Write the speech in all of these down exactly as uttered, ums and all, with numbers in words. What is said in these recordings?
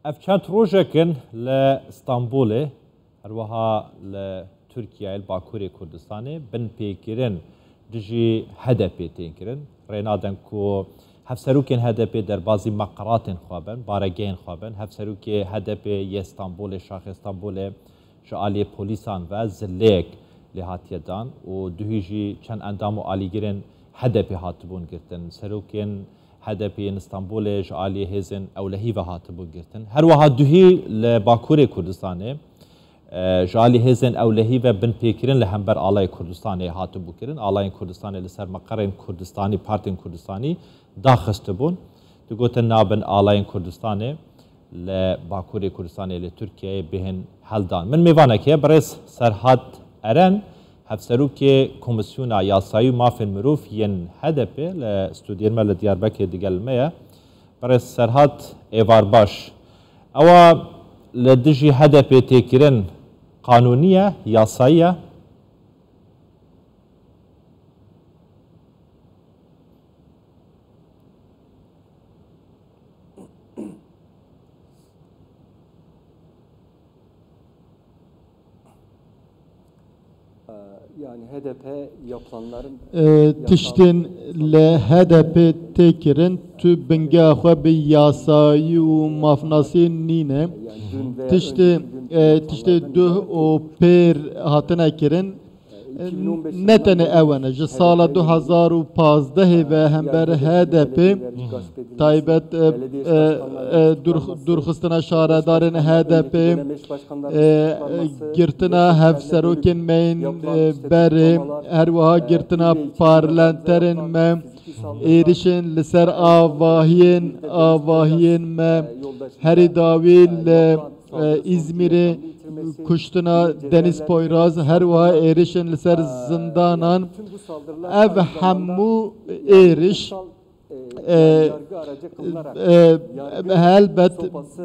Ev çend rojek in li Stenbolê, herwiha li Tirkiyeyê, li Bakurê Kurdistanê, binpêkirin dijî H D P tên kirin. Rê nadin ku hevserokên H D P derbazî meqeratên xwe bin, baregehên xwe bin. Hevserokê H D P yê Stenbolê, şaxê Stenbolê, ji aliyê polîsan ve zileyek lê hatiye dan û duhî jî çend endam û alîgirên H D P hatibûn girtin. Serokên H D P yên Stenbolê ji aliyê hêzên ewlehî ve hatibûn girtin. Her wiha duhî li Bakurê Kurdistanê, e, ji alî hêzên ewlehî ve binpêkirin li hember Alayê Kurdistanê hatibû kirin. Alayên Kurdistanê li ser meqerên Kurdistanî, partên Kurdistanî daxistibûn. Digotin nabin Alayên Kurdistanê li Bakurê Kurdistanê li Tirkiyeyê bêhn heldan. Min mêvanek heye, birêz Serhat Eren, hevserokê Komîsyona Yasayî û Mafên Mirov yên H D P li stûdyên me li Diyarbekirê digel me ye. Birêz Serhat, êvar baş. Ewa li dijî H D P têkirin qanûnî ye, yasayî ye? Yani H D P yapılanların E, tiştên li H D P tê kirin, tu bingeha xwe bi yasayî û mafnasî nîne. Tiştê, e, tiştê duh û pêr hatine kirin, e, ne tenê ew ne. Ji sala du hezar û pazdehê ve hember H D P, taybet, e, e, e, dûr-, dûrxistina şaredarên H D P, e, e, girtina hevserokên me yên, e, berê, her wiha girtina parlamenterên me, êrişên li ser avahiyên, avahiyên me, herî dawî li, e, Îzmîrê kuştina Deniz Poyraz, her wiha êrişên li ser zindanan. Ev hemû êriş, e, e, helbet,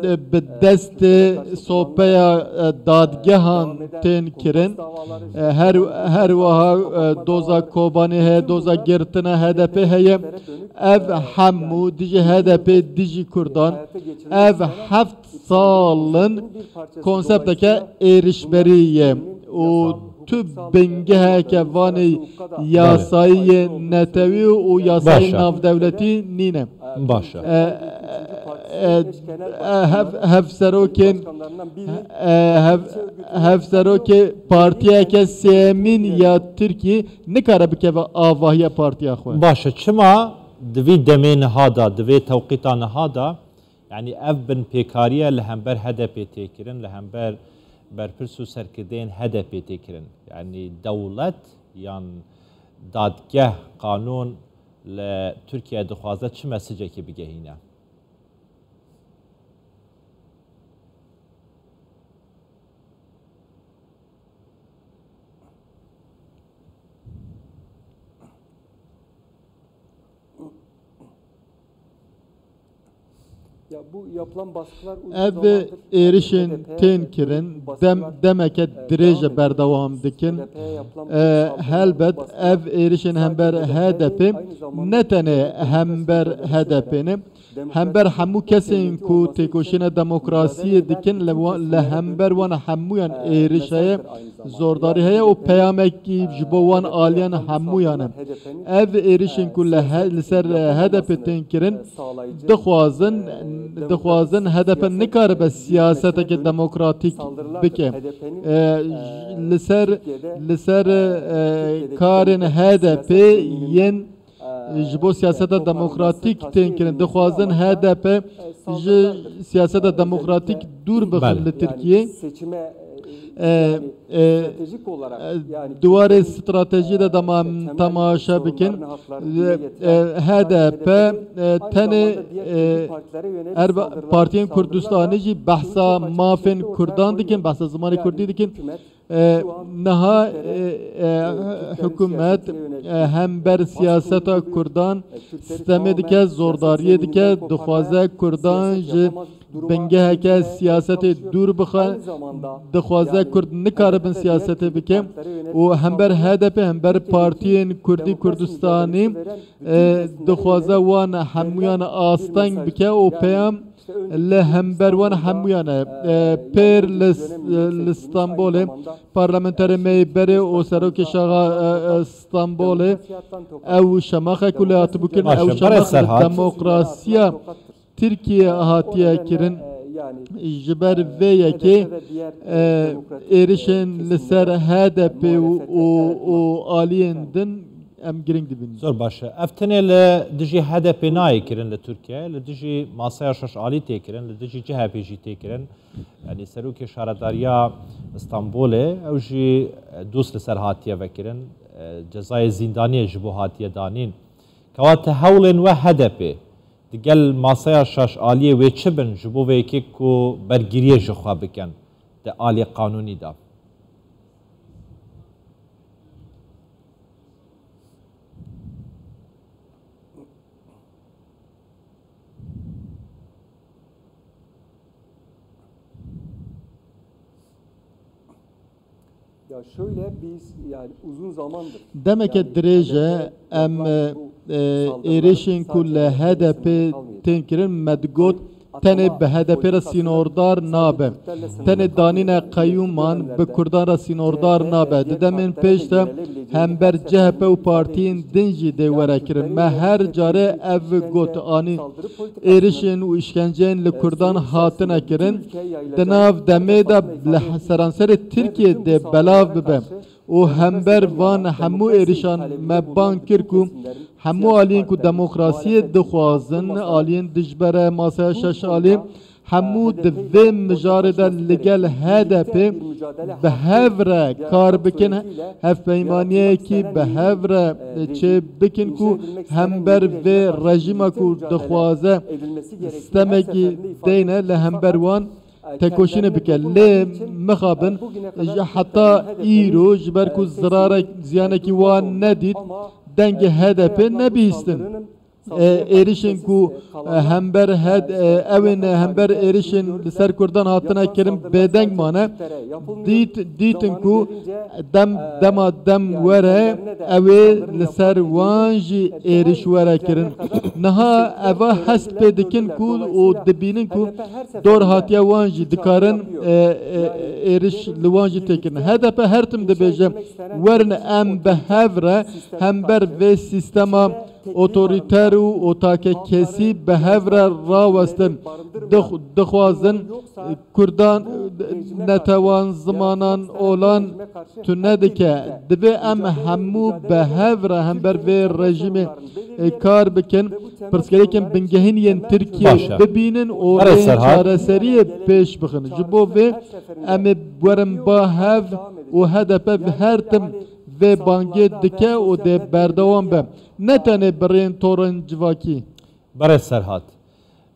e, bi destê sopeya, e, dadgehan tên kirin. E, her, her wiha, e, doza Kobanê heye, doza girtina H D P heye. Ev hemû dijî H D P, dijî Kurdan. Ev heft sal in konsepteke êrişberî ye û tu bingeheke vanê yasayî yê netewî û yasayê navdewletî nîne. Baş e. E, e, e, hev-, hevserokên, e, hev-, hevserokê partiyeke sêyemîn ya Tirkiyê nikare bikeve avahiya partiya xwe. Baş e. Çima di vî demê niha de, di vê tewqîta niha de, yanî ev binpêkariye li hember H D P tê kirin, li hember berpirs û serkirdeyên H D P tê kirin? Yanî dewlet yan dadgeh, qanûn li Tirkiye dixwaze çi mesicekê bigehîne? Ev êrişên tên kirin, dem-, demeke dirêj e berdewam dikin. E, helbet ev êrişên hember H D P ne tenê hember H D P ne, hember hemû kesên ku têkoşîna demokrasiyê dikin, li wa-, li hember wan hemûyan êriş heye, zordarî heye û peyamekî ji bo wan aliyan hemûyan e. Ev êrişên ku li he-, li ser H D P tên kirin, dixwazin, dixwazin H D P nikaribe siyaseteke demokratîk bike. E, li ser, li ser, e, karên H D P yên ji bo siyaseta demokratîk tên kirin. Dixwazin H D P ji siyaseta demokratîk dûr bixin li Tirkiyê. E, e, di warê stratejiyê de dema em temaşe bikin, e, H D P, e, tenê, e, her ba-, partiyên Kurdistanê jî behsa mafên Kurdan dikin, behsa zimanê Kurdî dikin. E, niha, e, e, hikûmet, e, hember siyaseta Kurdan stemê dike, zordariyê dike, dixwaze Kurdan ji bingeheke siyasetê dûr bixe, dixwaze Kurd nikaribin siyasetê bike û hember H D P, hember partiyên Kurdî Kurdistanî, e, dixwaze wan hemûyan asteng bike û peyam Li hember wan hemûyan e. E, pêr li, li Stenbolê parlamenterê me yê berê û serokê şaxa, e, e, Stenbolê ew şemaxe ku lê hatibû kirin, Baş ew e, şemax li Serhat. Demokrasiya Tirkiye hatiye kirin. Ji ber vê yekê, e, êrişên li ser H D P û, û, û aliyên din em giring dibînin. Zor baş e. Ev tenê li dijî H D P nayê kirin li Tirkiye, li dijî masaya şaş alî tê kirin, li dijî C H P jî tê kirin. Yanî serokê şaredariya Stenbolê, ew jî, e, dûst li ser hatiye vekirin. E, cezayê zîndaniyê ji bo hatiye danîn. Kewate hewlên we H D P digel masaya şaş aliyê wê çi bin ji bo vê yekê ku bergiriyê ji xwe bikin di alê qanûnî de? Ya şöyle biz yani uzun zamandır Demeke yani dirêj e em, e, êrişên ku li H D P tên kirin, me digot, tenê bi H D P re sînordar nabe. Tenê danîne qeyûman bi Kurdan re sînordar nabe. Di demên pêş de hember C H P û partiyên din jî dê were kirin. Me her carê ev got anî, êrişên û îşkenceyên li Kurdan hatine kirin, di nav demê de li seranserê Tirkiyê dê belav bibe. Û hember van hemû êrişan me bang kir ku hemû aliyên ku demokrasiyê dixwazin, aliyên dijbere masaya şeş alî, hemû di vê mijarê de li gel H D P bi hev re kar bikin, hevpeymaniyekî bi hev re çê bikin ku hember vê rejîma ku dixwaze stemekî deyne li hember wan tekoşînê bike. Lê mixabin, ji heta îro, ji ber ku zirarek, ziyanekî wan nedît, dengê H D P nebihîstin. E, êrişên ku, e, hember H D, e, ew ên hember êrişên li ser Kurdan hatine kirin bêdeng mane. Dît-, dîtin ku dem, dema dem were, ew ê li ser wan jî êriş were kirin. Niha eva hest pê dikin ku û dibînin ku dor hatiye wan jî dikarin, e, e, êriş li wan jî têkirin. H D P her tim dibêje, werin em bi hev re hember vê sîstema otorîter û otakekesî bi hev re rawestin. Dix-, dixwazin, e, Kurdan, e, netewan, zimanan, olan tune dike. Divê em hemû bi hev re hember vê rejîmê, e, kar bikin. Pirsgirêkên bingehîn yên Tirkiyê Baş e. bibînin û Erê ên Serhat. çareseriyê pêş bixin. Ji bo vê em ê werin ba hev û H D P her tim vê bangê dike û dê berdewam be. Ne tenê bi rêyên torên civakî. Berê Serhat,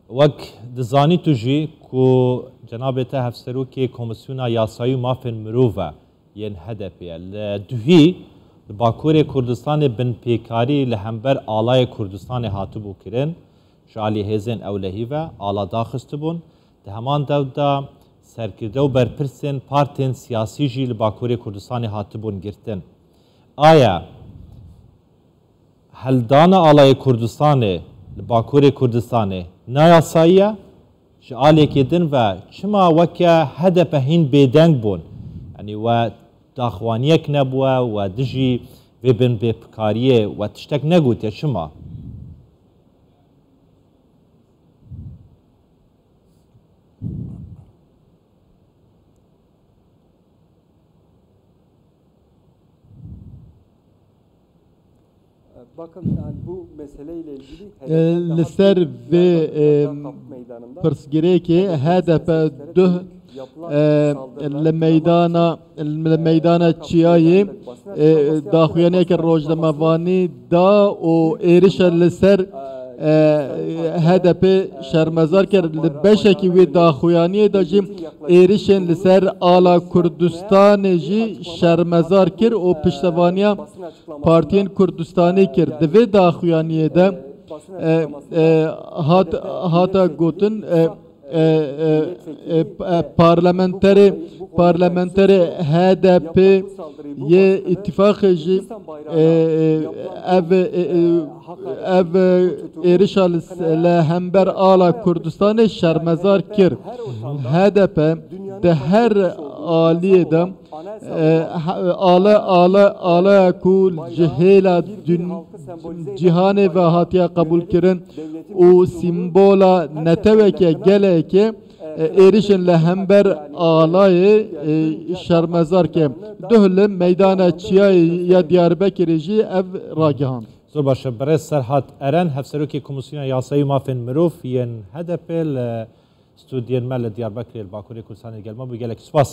wek dizanî tu jî ku cenabê te hevserokê Komîsyona Yasayî û Mafên Mirov e yên H D P ye. Li duhî li Bakurê Kurdistanê binpêkarî li hember Alayê Kurdistanê hatibû kirin, ji alî hêzên ewlehî ve ala daxistibûn. Di heman dev de serkirde û berpirsên partên siyasî jî li Bakurê Kurdistanê hatibûn girtin. Aya heldana Alayê Kurdistanê li Bakurê Kurdistanê nayasayî ye. Ji alêkê din ve çima weke H D P hîn bêdeng bûn? Yanî we daxwaniyek nebûye, we dijî vê binpêkariyê we tiştek negotiye, çima? Bakın, yani bu meseleyle ilgili E, H D P li daha ser sürekli vê, Diyarbakır'da e, kamp meydanında pirsgirêkê H D P duh, e, li meydana, li meydana çiyayê, e, daxuyaniyeke rojnamevanî da û êrişe li ser, e, H D P şermezar kir. Li beşekî wê daxuyaniyê de jî êrişên li ser ala Kurdistanê jî şermezar kir û piştevaniya partiyên Kurdistanê kir. Di vê daxuyaniyê de, e, e, hat, hate gotin, e, e, e, e, e, parlamenterê parlamenterê H D P yê îtîfaqê jî, e, e, ev, e, e, ev êrişa li, li hember ala Kurdistanê şermezar kir. H D P di her aliyê de, e, ha- ale ale ale ku ji hêla dün- cîhanê ve hatiye qebûlkirin û sîmbola neteweke gelekê, e, êrişên li hember alayê, e, şermezar ke. Duh li meydana çiyayê ya Diyarbekirê jî ev ragihand. Zor baş e. Birêz Serhat Eren, Hevserokê Komîsyona Yasayî û Mafên Mirov yên H D P li stûdiyên me li Diyarbekirê li Bakurê Kurdistanê digel me bû. Gelek spas.